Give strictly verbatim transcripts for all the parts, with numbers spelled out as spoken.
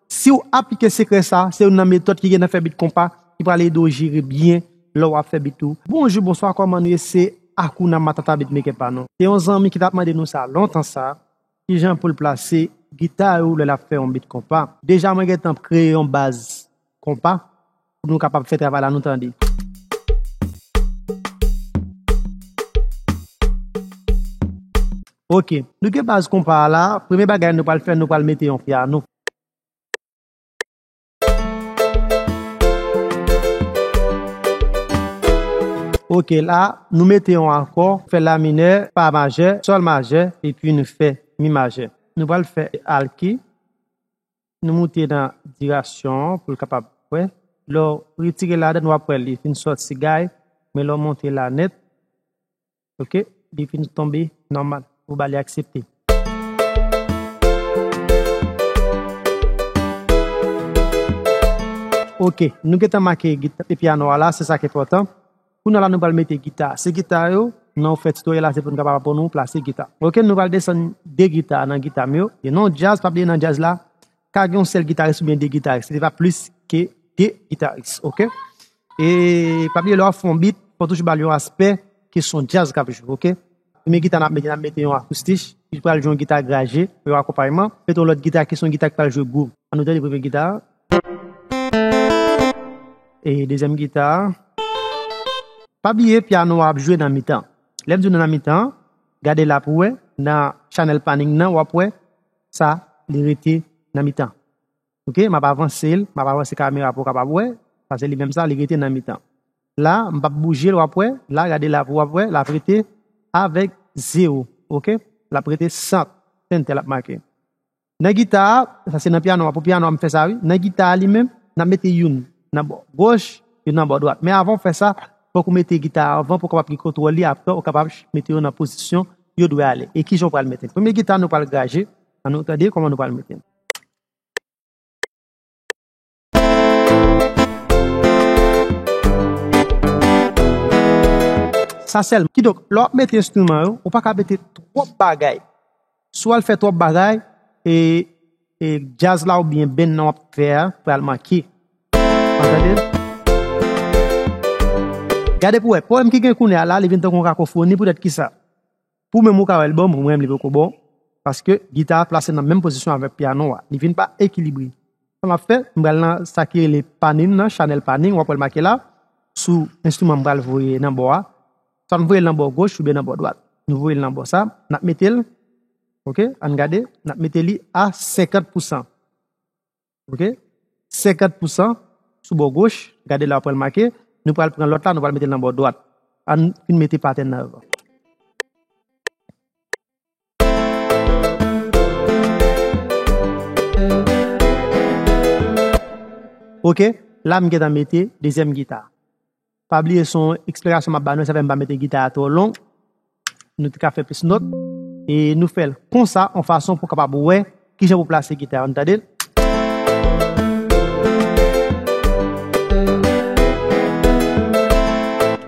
Si w aplike sekrè sa, se youn nan metòd ki gen nan fè bit konpa, ki pral ede w jere byen lè w ap fè bit ou. Bonjou, bonswa, kòman nou ye? Se Akuna Matata Beatmaker pa nou. Se yon zanmi ki t ap mande nou sa lontan sa, kijan pou l plase gita yo lè l ap fè yon bit konpa. Deja, mwen gentan kreye yon baz konpa pou nou kapab fè travay la, nou tande. Ok, nou gen baz konpa a la. Premye bagay nou pral fè, nou pral mete yon pyano. Ok, la, nou mete yon akò, fè la minè, fa majè, sòl majè, epi nou fè mi majè. Nou pral fè alki, nou moute nan dirasyon an pou l kapab wè. Lè w retire ladan, w ap wè li fin sòti gay, men lè w monte la nèt, ok, li fin tonbe nòmal. Ou ba li aksepte. Ok, nou gentan make gita, pyano a la, se sa ki enpòtan. Kounye a la, nou pral mete gita. Se gita yo, nan w fè titoryèl la, se pou nou kapab aprann ou plase gita. Ok, nou pral desann de gita nan gita m yo. E nan djaz, pa bliye nan djaz la, ka gen yon sèl gitaris oubyen de gitaris. Se pa plis ke de gitaris, ok? E pa bliye, lè w ap fè yon bit, fò w toujou ba l yon aspè ke se yon djaz k ap jwe, ok? Premye gita n ap mete, n ap mete yon akoustik, ki pral jwe yon gita graje, yon akonpayman. Mete yon lòt gita ki se yon gita ki pral jwe gwouv. Ann nou tande premye gita a. E dezyèm gita a. Pa bliye, pyano a ap jwe nan mitan. Lè m di w nan mitan, gade la pou w wè, nan chanèl panning nan, w ap wè sa, li rete nan mitan. Ok, m ap avanse l, m ap avanse kamera pou w kapab wè, paske li menm sa, li rete nan mitan. La, m p ap bouje l, w ap wè, la, gade la pou w ap wè, l ap rete avèk zewo, ok? L ap rete sant, sentè l ap make. Nan gita a, sa se nan pyano a, pou pyano a m fè sa wi. Nan gita a li menm, n ap mete youn nan bò goch, youn nan bò dwat. Men avan w fè sa, fòk ou mete gita a avan pou w kapab gen kontwòl li, apre ou kapab mete yo nan pozisyon yo dwe ale. E kijan w pral mete l? Premye gita nou pral graje, ann nou tande kòman nou pral mete l. Sa sèlman. Kidonk, lè w ap mete enstriman yo, ou pa ka mete twòp bagay. Si w al fè twòp bagay, e, e djaz la oubyen band nan w ap fè a pral manke. Ou tande? Gade pou w wè, pwoblèm ki gen kounye a la, li vin tankou yon kakofoni, poutèt ki sa? Pou menm ou ka wè l bon, mwen menm li poko bon, paske gita a plase nan menm pozisyon avèk pyano a. Li vin pa ekilibre. Sa m ap fè, m pral nan sa ki rele panning nan, chanèl panning, w ap wè l make la, sou enstriman m pral voye nan bò a. Swa n voye l nan bò goch oubyen nan bò dwat. Nou voye l nan bò sa, n ap mete l, ok, ann gade, n ap mete li a senkant pousan. Ok? Senkant pousan sou bò goch, gade la w pral make, nou pral pran lòt la, nou pral mete l nan bò dwat. Ann fin mete patèn nan avan. Ok, la m gentan mete dezyèm gita. Pa bliye se yon eksplikasyon m ap ba nou, sa fè m pa mete gita a twò long. Nou te ka fè plis nòt. E nou fè l konsa, yon fason pou w kapab wè kijan pou plase gita a. Ann tande l.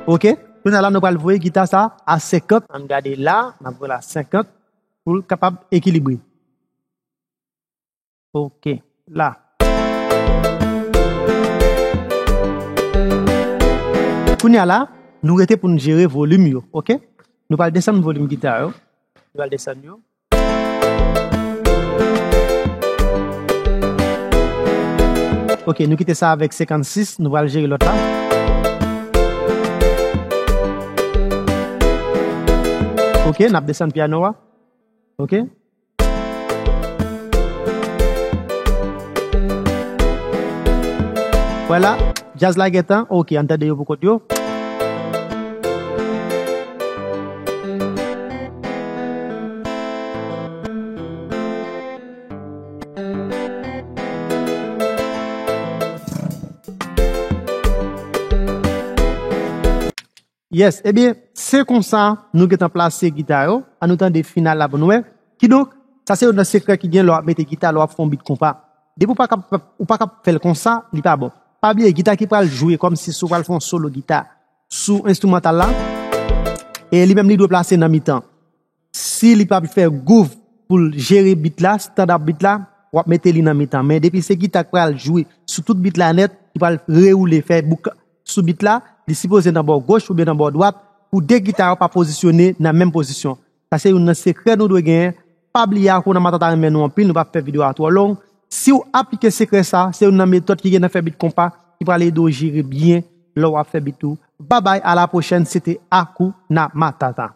Ok. Kounye a la, nou pral voye gita sa a senkant. Ann gade la, n ap voye l a senkant pou l kapab ekilibre. Ok, la. Kounye a la, nou rete pou n jere volim yo, ok? Nou pral desann volim gita yo. Nou pral desann yo. Ok, nou kite sa avèk senkannsis, nou pral jere lòt la. Ok, n ap desann pyano a. Ok? Vwala, djaz la gentan. Ok, ann tande yo pou kont yo. Yes, ebyen, se konsa nou gentan plase gita yo. Ann nou tande final la pou nou wè. Kidonk, sa se youn nan sekrè ki gen lè w ap mete gita, lè w ap fè yon bit konpa. Depi w pa kab, ou pa kab fè l konsa, li pa bon. Pa bliye, gita ki pral jwe kòmsi si w pral fè yon solo gita sou enstrimantal la, e li menm li dwe plase nan mitan. Si li pa fè gwouv pou l jere bit la, standard bit la, w ap mete li nan mitan. Men depi se gita k pral jwe sou tout bit la nèt, ki pral rewoule, fè bouk sou bit la, li sipoze nan bò goch oubyen nan bò dwat, pou de gita yo pa pozisyone nan menm pozisyon. Sa se youn nan sekrè nou dwe genyen. Pa bliye Hakuna Matata renmen nou anpil, nou p ap fè videyo a twò long. Si w aplike sekrè sa, se youn nan metòd ki gen nan fè bit konpa, ki pral ede w jere byen lè w ap fè bit ou. Babay, a la pwochèn, se te Hakuna Matata.